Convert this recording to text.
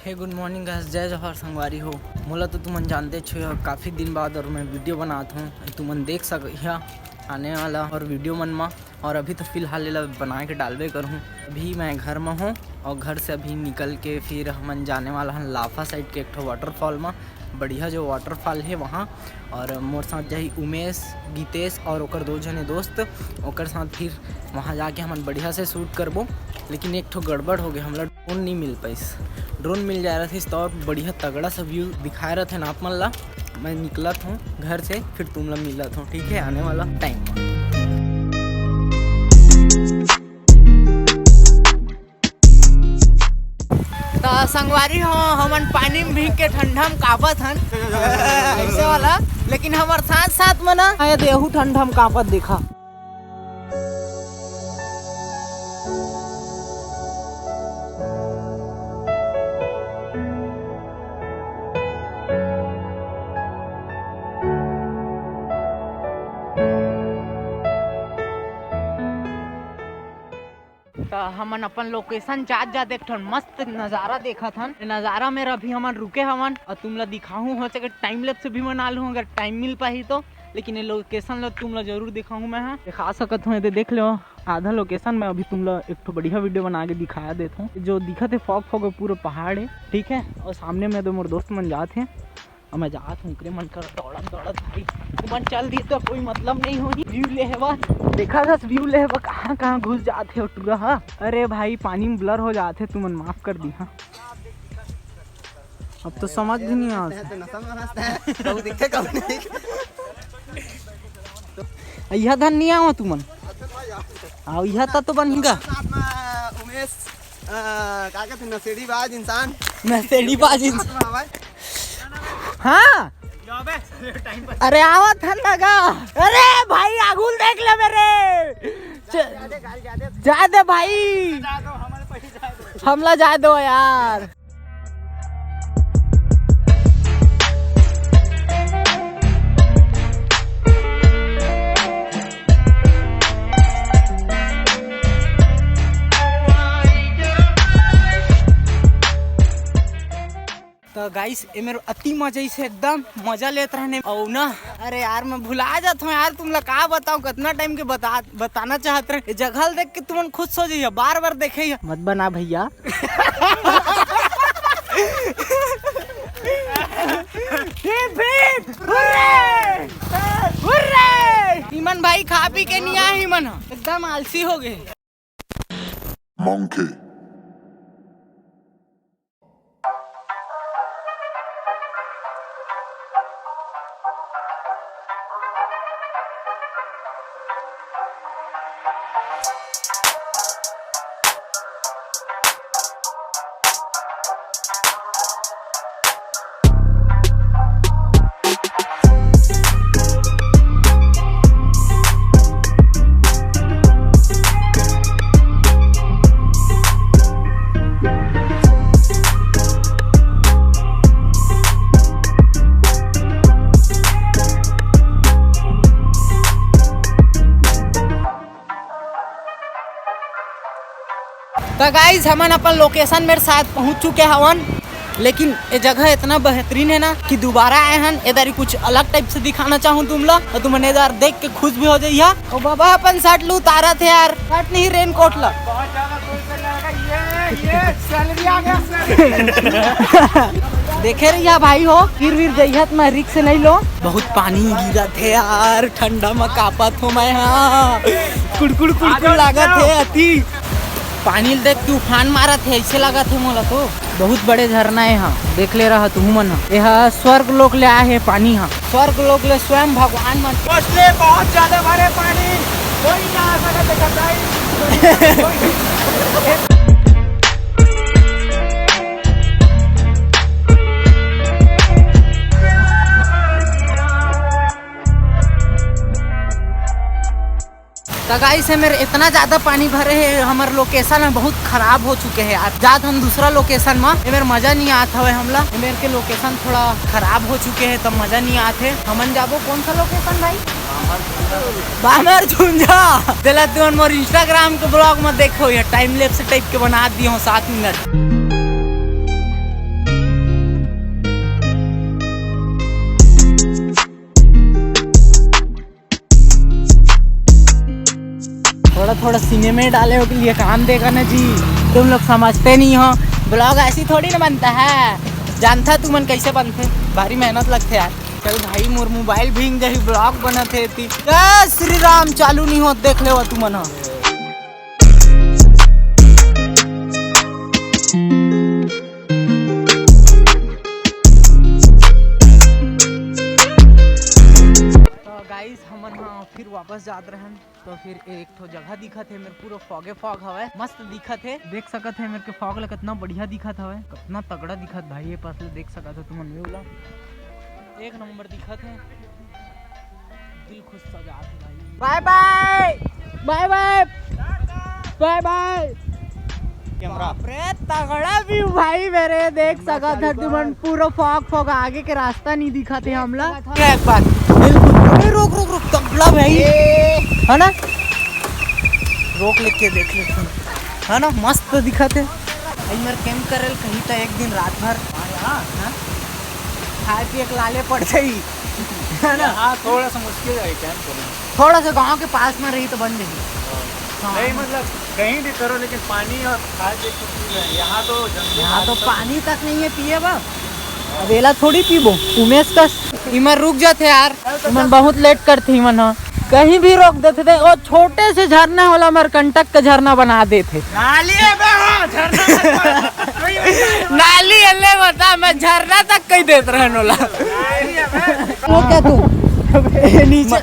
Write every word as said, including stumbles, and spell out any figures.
हे गुड मॉर्निंग गाइस, जय जोहार संगवारी हो। मोला तो तुमन जानते छो, काफ़ी दिन बाद और मैं वीडियो बनात हूँ, तुमन देख सक आने वाला और वीडियो मन मा। और अभी तो फिलहाल एला बना के डालबे करूँ। अभी मैं घर में हूँ और घर से अभी निकल के फिर हमन जाने वाला हन लाफा साइड के एक ठो वाटरफॉल में, बढ़िया जो वाटरफॉल है वहाँ। और मोर साथ जाही उमेश, गीतेश और ओकर दो जने दोस्त। ओकर साथ फिर वहाँ जाके हमन बढ़िया से शूट करबो। लेकिन एक ठो गड़बड़ हो गया, हमला ड्रोन नहीं मिल पाइस। ड्रोन मिल जाए रहिस तो और बढ़िया तगड़ा सा व्यू दिखाए रहते आप मन ला। मैं निकलत हूँ घर से, फिर तुम ला मिलत हूँ, ठीक है, आने वाला टाइम। त संगवारी हो, हमन पानी में भीग के ठंडा में कांपत हन ऐसे वाला, लेकिन हमर साथ साथ में ना, ये देहू ठंडा में कांपत देखा। त हमन अपन लोकेशन जात जात एक ठन मस्त नजारा देखत हन। नजारा में अभी हमन रुके हवन और तुम ला दिखाहूँ, हो सके टाइम लैप्स भी बना लूँ अगर टाइम मिल पाही तो। लेकिन ये लोकेशन ला तुम ला जरूर दिखाहूँ मैं, हाँ दिखा सकत हूँ। ये देख लो आधा लोकेशन में अभी तुम ला एक ठो बढ़िया वीडियो बना के दिखाया देत हूँ। जो दिखत है फॉग फॉग, पूरा पहाड़ है, ठीक है। और सामने में दो मोर दोस्त मन जात हैं और मैं जात हूँ ओकरे मन कर दौड़त दौड़त भाई। तुमन चल दी तो कोई मतलब नहीं होही। व्यू लेहे बर देखा था, व्यू लेहे बर कहाँ कहाँ घुस जात है टूरा हा। अरे भाई पानी में ब्लर हो जात है, तुमन माफ कर दी हाँ। अब तो समझ भी नहीं आवत है। तो नशा में मस्त है, कहूँ दिखे, कहूँ नहीं दिखे। यह धन नहीं आवा तुमन। आओ, यह तो, तो बन हिंगा। साथ में उमेश, अ, का कहते हैं, नशेड़ी बाज इंसान। नशेड़ी बाज इंसान। साथ में हवा। हाँ। अरे आवा धन लगा। अरे भाई आगुल देख ले मेरे। च-, जा दे भाई। हमला जाए दो यार। तो गाइस, एमेर अति मजा आइस हे, एकदम मजा लेत रहने। अउ ना, अरे यार, मैं भुला जात हूँ यार, तुमला का बताऊँ, कितना टाइम के बता, बताना चाहत रहे। ये जगह देख के तुमन खुश हो जाइए, बार बार देखे ही। मत बना भैया। ये भेंट! हुर्रे! हुर्रे! इमन भाई खा पी के नहीं आए, इमन एकदम आलसी हो गए। Monkey। तो गाइस, हमन अपन लोकेशन में शायद पहुंच चुके हवन, लेकिन ये जगह इतना बेहतरीन है ना कि दोबारा आए हन। इधर ही कुछ अलग टाइप से दिखाना चाहूँ तुम लोग, और तुमन इधर देख के खुश भी हो जाइए। ओ बाबा, अपन शर्ट लू उतारत है यार, शर्ट नहीं, रेनकोट ला। बहुत ज्यादा दूर से लड़का, ये, ये सैलरी आ गया, सैलरी। देखे रहिया भाई हो, फिर, फिर जइहत मैं रिक्स नहीं लो। बहुत पानी गिरत है यार, ठंडा में कापत हो मैं, हाँ, कुड़कुड़, कुड़कुड़ लागत है अति। पानी ल देख के उफान मारत हे, ऐसे लागत हे मोला तो। बहुत बड़े झरना हे, हाँ, देख ले रहा तुहू मन ह। एहा स्वर्ग लोक ले आए हे पानी ह, स्वर्ग लोक ले स्वयं भगवान मन। बहुत ज्यादा भरे पानी, कोई ना आ सकत हे, कोई। तो गाइस, एमेर इतना ज्यादा पानी भरे हे, हमर लोकेशन ह बहुत खराब हो चुके हे। अब जात हन दूसरा लोकेशन म, एमेर मजा नहीं आत हवे हमला। एमेर के लोकेशन थोड़ा खराब हो चुके हे, तब मजा नहीं आत हे। हमन जाबो कौन सा लोकेशन भाई? बामर झुंझा। तेला तुमन मोर Instagram के ब्लॉग म देखो, ये टाइम लैप्स टाइप के बना दिए हो सात मिनट। थोड़ा थोड़ा सीने में डाले हो के लिए काम देगा ना जी। तुम लोग समझते नहीं हो, ब्लॉग ऐसी थोड़ी ना बनता है। जानता तुमन कैसे बनते, भारी मेहनत लगते यार। चल भाई, मोर मोबाइल भींग जाही, ब्लॉग बनत हे ती। जय श्री राम, चालू नहीं होत, देख लेवा तुमन ह। तो गाइस, हमन ह फिर वापस जात रहन, तो फिर एक ठो जगह दिखत हे, मेरे पूरा फॉगे फॉग हवय, मस्त दिखत हे। देख सकत हे मेरे के फॉग ला, कितना बढ़िया दिखत हवय, कितना तगड़ा दिखत भाई। ये पास ले देख सकत हो तुमन view ला, एक नंबर दिखत हे, दिल खुश हो जात हे भाई। बाय बाय, बाय बाय, बाय बाय। कैमरा। बाप रे, तगड़ा व्यू भाई मेरे, देख सकत हो तुमन, पूरा फॉग फॉग, आगे के रास्ता नहीं दिखत हे हमला। एक बार बिल्कुल, अरे रोक रोक रोक, तगड़ा भाई, है ना? रोक लेके देख लेते हैं, है ना? मस्त दिखत हे। भाई मेरे कैंप करल कहीं तो एक दिन रात भर, हाँ, खाए पिए के लाले पड़ जाई, है ना? हाँ, थोड़ा सा मुश्किल है कैंप करना। थोड़ा सा गांव के पास में रही तो बन जाही। हाँ। नहीं, मतलब कहीं भी करो, लेकिन पानी और खाए पिए की चीज है। यहाँ तो जंगली यहाँ तो रास्ता पानी तक नहीं है पिए बा। अब एला थोड़ी पीबो। उमेश का इमर रुक जाते यार, इमन बहुत लेट करते इमन ह। कहीं भी रोक देते थे। वो छोटे से झरना होला, मरकंटक का झरना बना देते। नाली है बे, हाँ, झरना मत बोल। नाली है ले बता, मैं झरना तक कही देत रहन होला। नाली है बे। वो क्या तू? नीचे।